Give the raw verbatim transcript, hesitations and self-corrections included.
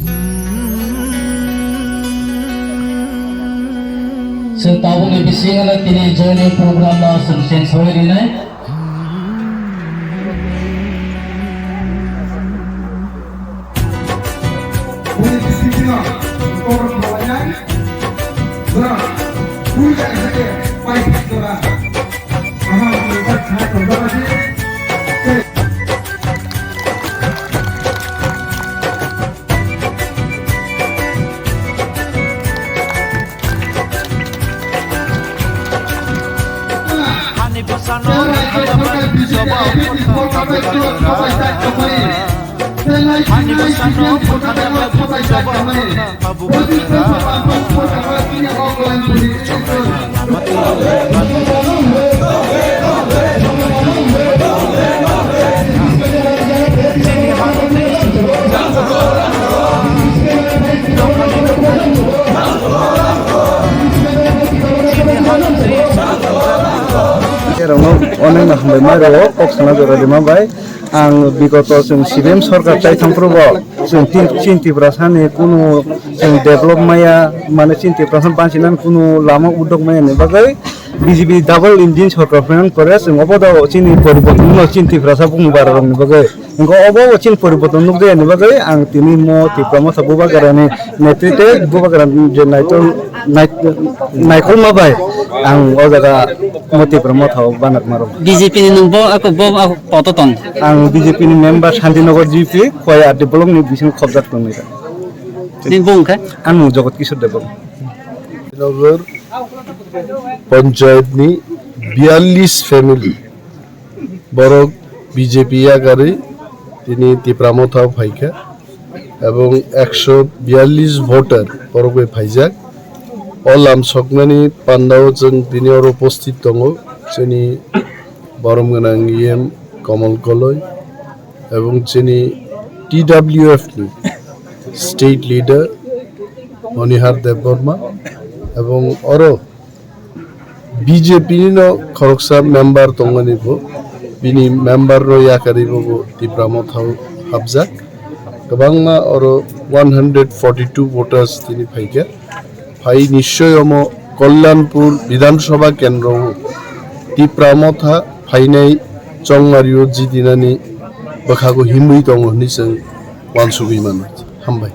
Chwng tabukni bisingo tini joining program no chwng chengsawi rinai. Hani bwsano hani bwsano Erongno onek no hambai mai rwo kok sana jora rima bai. Ang bigoto chwng C P M sorkar chai thangphuru bo chwng tin, chin Tiprasani kunu chwng develop maya, mane chin Tiprasa banchinan kunu lama udok maya ni bagwi B J P double engine sorkar phainani pore chwng obo do chini poriborton no chin Tiprasa bumung bara rokni bagwi. Hwnkhe obo bo chini poriborton nukjakya ni bagwi ang tini mo Tipra Motha Bubagrani netritwe Bubagrani je naitol nai-, naikolma bai ang o jaga mo Tipra Motha o banakma rok. B J P ni nwng bo ako bo ako poto tong. Ang B J P ni member Shantinagar G P Khoya R D block ni bisingo khobjak tongwi kha. Nini bung khe? Ang Jagat Kishore Debbarma. Nagar Panchayat ni biyallis family borok B J P yakarwi tini Tipra Motha phaikha ebong ekso biyallis voter borok bai phaijak. O lam soknani pandao chwng tini oro upasthit tongo chini borom gwnang E M Kamal Koloi ebong chini T W F ni state leader Monihar Debbarma ebong oro B J P ni no khoroksa member tongmani bo, bini member no yakarwi bo, bo Tipra Motha o hapjak. Kwbangma oro one hundred forty two voters tini phaikha. Phai nischoi omo Kalyanpur Bidhan Sabha kendro o Tipra Motha phainai chongmari o jidinani bwkhago himwi tongo hwnwi chwng uansugwi mano. Hambai.